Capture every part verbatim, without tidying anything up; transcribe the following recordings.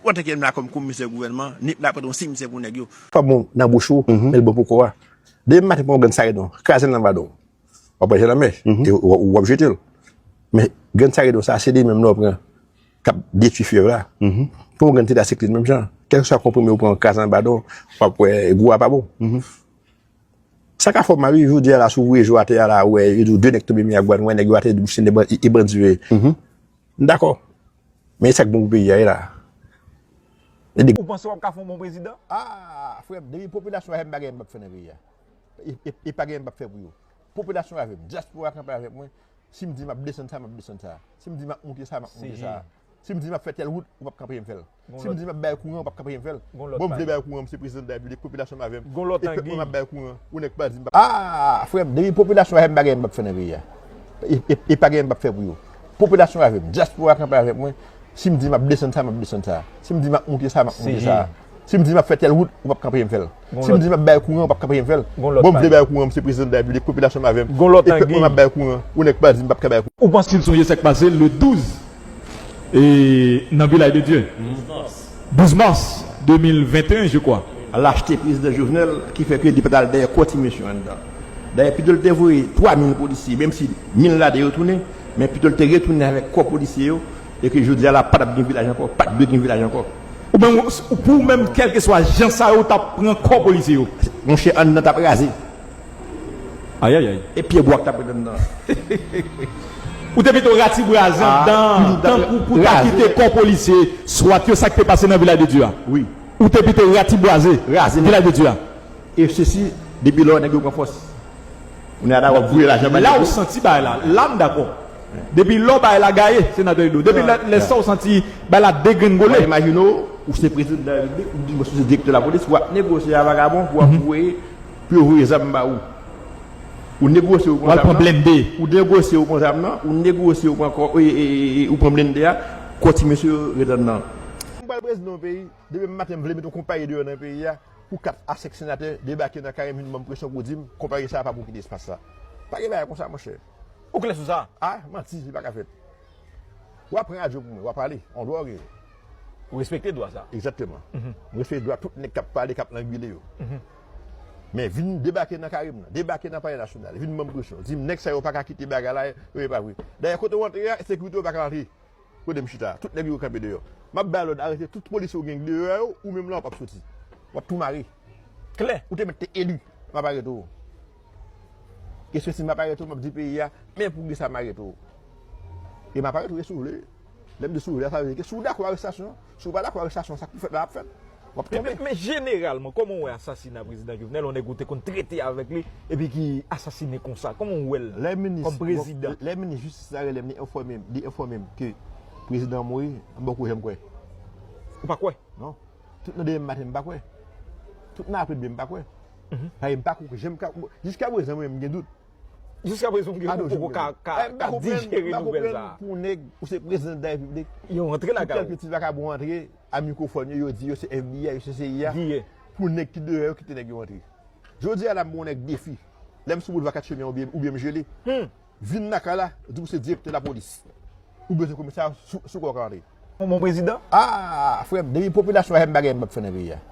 Ou antanke m la kòm komisè gouvènman, Nip la prete yon simityè pou nèg yo. Pa bon nan bouch ou, men l bon pou kò a. Demen maten pran yon grenn saridon, kraze l nan badon. W ap manje nan men, e w w ap jete l. Men grenn saridon sa, se li menm nan w pran, k ap detwi fyèv la. Pran yon grenn tetrasikline menm jan. Kèlkeswa konprime ou pran, kraze nan badon, w ap wè gou a pa bon. Sa ka fè w mal wi, jodi a la, si w voye je w atè a la, ou wè, yo di w de nèg tonbe Miragwàn, ou wè nèg yo atè, di w se de ban- e bandi yo ye. M dakò. Men e sa k bon pou peyi a ye la. E de- Ou panse w ap ka fè yon bon prezidan? Ah, frè m, depi popilasyon avè m, pa gen anyen m p ap fè nan peyi a. E, e, e pa gen anyen m p ap fè pou yo. Popilasyon avè m, dyaspora kanpe avèk mwen. Si m di m ap desann sa, m ap desann sa. Si m di m ap moute sa, m ap moute sa. Si m di m ap fè tèl wout, ou p ap kanpe m fè l. Si m di m ap bay kouran, ou p ap kanpe m fè l. Bon, m vle bay kouran, m se prezidan de la repiblik, popilasyon m avè m. E pèp mwen m ap bay kouran. Ou nèg pa di m p ap. Ah, frè m, depi popilasyon avè m, pa gen anyen m p ap fè nan peyi a. E, e, e pa gen anyen m p ap fè pou yo. Popilasyon avè m, dyaspora kanpe avèk mwen. Si m di m ap desann sa, m ap desann sa. Si m di m ap moute sa, m ap moute sa. Si m di m ap fè tèl wout, ou p ap kanpe m fè l. Si m di m ap bay kouran, ou p ap kanpe m fè l. Bon, m vle bay kouran, m se prezidan de la repiblik, popilasyon m avè m. E pèp mwen m ap bay kouran. Ou nèg pa di m p ap ka bay kouran. Ou panse l sonje sa k pase le douz e nan Vilaj de Dye. Douz mas de mil venteyen, je kwa. Lachte prezidan Jovenel ki fè ke li pa t al dèyè kò ti mesye yo anndan. Dayè, pito l te voye twa mil polisye, menm si mil la te retounen, men pito l te retounen avèk kò polisye yo, e ke jodi a la, pa t ap gen vilaj ankò, pa t dwe gen vilaj ankò. Ou menm, ou, pou ou menm, kèlkeswa jan sa yo t ap pran kò polisye yo. Monchè, anndan t ap raze. Ayayay. E pye bwa k t ap ret anndan. Ou te pito ratibwaze anndan, tankou pou ta kite kò polisye, swat yo sa k te pase nan Vilaj de Dye a. Wi. Ou te pito ratibwaze Vilaj de Dye a. E sesi, depi lò nèg yo pran fòs. Kounye a la, w ap voye lajan ba nèg yo. La ou santi bagay la, la m dakò. Depi lò bagay la gaye, senatè Edo. Depi lè, lè sa ou santi bagay la degrenngole. W imajine w, ou se prezidan de la repiblik, ou di mwen se direktè lapolis, w ap negosye a vagabon pou w ap voye, pou yo voye zam ba ou. Ou negosye, ou pran zam nan. Ou negosye, ou pran zam nan. Ou negosye, ou pran kò, e, e, e, ou pran blende a. Kò ti mesye yo ret anndan. M pral prezidan yon peyi, demen maten m vle mete yon konpayi deyò nan peyi a. Pou kat a senk senatè debake nan kare m vin ban m presyon pou di m, konpayi sa a pa pou kite espas sa. Pa gen bagay konsa, monchè. Ou klè sou sa? Ah, manti, li pa ka fèt. W ap pran radyo pou mwen, w ap pale, on dwa w gen. Ou respekte dwa sa? Egzakteman. M respekte dwa tout nèg k ap pale, k ap langwile yo. Men vin debake nan kare m nan, debake nan Palè Nasyonal, vin ban m presyon, di m nèg sa yo pa ka kite bagay la, yo e pa vre. Dayè, kote w antre a, sekirite yo pa ka antre. Kote m chita, tout nèg yo kanpe deyò. M ap bay lòd arete tout polisye w gen deyò a yo, ou menm la w p ap soti. W ap tou mare. Klè. Ou te mèt te eli, m ap arete w. E se si m ap arete w, m ap di peyi a, men poukisa m arete w. E m ap arete w, e si w vle. Lè m di si w vle a, sa vle di ke si w dakò arestasyon, si w pa dakò arestasyon, sa k pou fèt la ap fèt. W ap tonbe. Men, men jeneralman, kòman w wè asasina prezidan Jovenel, yon nèg ou te konn trete avèk li, epi ki asasine konsa? Kòman w wè l kòm prezidan? Lè minis jistis la rele m, li enfòme m, li enfòme m ke prezidan an mouri, m poko janm kwè. Ou pa kwè? Non. Tout nan demen maten, m pa kwè. Tout nan apre demen, m pa kwè. Paske m pa kwè, janm ka, jiska prezan, mwen, m gen dout. Jiska prezan, ou poko ka, ka, ka dijere nouvèl sa a. Pou nèg, ou se prezidan de la repiblik. Yo antre lakay ou. Pou kèk ti vakabon antre, a mikwofòn yo, yo di yo se F B I, yo se C I A. Pou nèg ki deyò yo, kite nèg yo antre. Jodi a la, m ba yon nèg defi. Lè m sou boulva Kat Chemen oubyen, oubyen m jele. Vin lakay la, di w se direktè lapolis. Ou bezwen komisè sou, sou kò w ka antre. Mon prezidan? Ah, frè m, depi popilasyon avè m, pa gen anyen m p ap fè nan peyi a.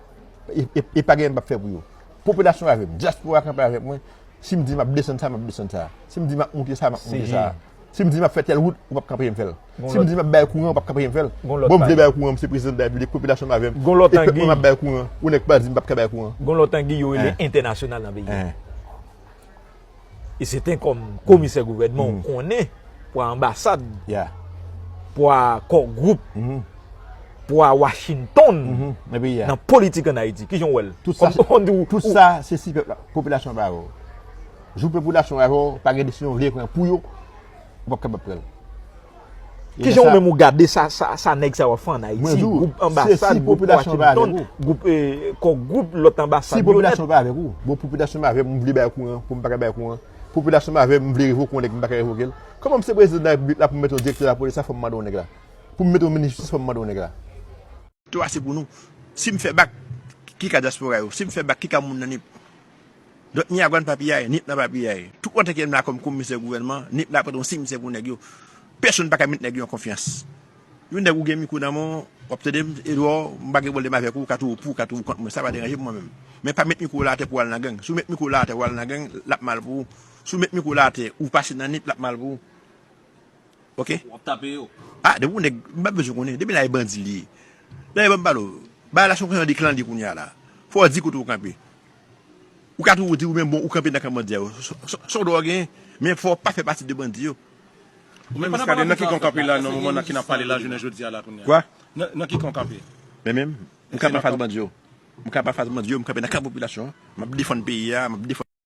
E, e, e pa gen anyen m p ap fè pou yo. Popilasyon avè m, dyaspora kanpe avèk mwen. Si m di m ap desann sa, m ap desann sa. Si m di m ap moute sa, m ap moute sa. Si m di m ap fè tèl wout, ou p ap kanpe m fè l. Si m di m ap bay kouran, ou p ap kanpe m fè l. Bon, m vle bay kouran, m se prezidan de la repiblik, popilasyon m avè m. E pèp mwen m ap bay kouran. Ou nèg pa di m p ap ka bay kouran. Gon lòt angi yo rele entènasyonal nan peyi a. E se te kòm komisè gouvènman ou konnen pou a anbasad, pou a kò gwoup, pou a Washington nan politik ann Ayiti. Kijan w wè l? Tout sa, se si pèp la, popilasyon pa avè w. Jou popilasyon avè w, pa gen desizyon w vle pran pou yo, ou p ap kapab pran l. Kijan ou menm ou gade sa, sa, sa nèg sa yo ap fè ann Ayiti, gwoup anbasad, gwoup Washington, gwoup, eh, kò gwoup lòt anbasad yo nèt? Si popilasyon pa avèk ou, bon, popilasyon pa avè m, m vle bay kouran, pou m pa ka bay kouran. Popilasyon pa avè m, m vle revoke yon nèg, m pa ka revoke l. Kòman m se prezidan de la repiblik la pou m mete yon direktè lapolis la, fò m mande yon nèg la. Pou m mete yon minis jistis, fò m mande yon nèg la. Tout ase pou nou. Si m fè bak, ki ka dyaspora yo? Si m fè bak, ki ka moun nan Nip? Donk, Miragwàn pa piyaye, Nip la pa piyaye. Tout antanke m la kòm komisè gouvènman, Nip la prete yon simityè pou nèg yo. Pèsonn pa ka met nèg yo an konfyans. Yon nèg ou gen mikwo nan men w, w ap tande m, Edouard, m pa gen pwoblèm avèk ou, ou ka twouve w pou, ou ka twouve w kont mwen, sa pa deranje m mwen menm. Men pa met mikwo w la atè pou w al nan gang. Si w met mikwo w la atè pou w al nan gang, l ap mal pou ou. Si w met mikwo w la atè, ou pase nan nip, l ap mal pou ou. Ok? W ap tape yo. Ah, depi yon nèg, m pa bezwen konnen. Depi la e bandi li ye. Dayè, ban m pale w. Bagay la se yon kesyon de klan li kounye a la. Fò w di kote w kanpe. Ou ka twouve w di ou menm bon, ou kanpe nan kan bandi a yo. Se, se, se yon dwa w genyen, men fò w pa fè pati de bandi yo. Ou menm, Muscadin, nan ki kan w kanpe la, nan moman nan ki n ap pale la, jounen jodi a la, kounye a? Kwa? Nan, nan ki kan w kanpe? Men menm, m kanpe anfas bandi yo. M kanpe anfas bandi yo, m kanpe nan kan popilasyon an. M ap defann peyi a, m ap defann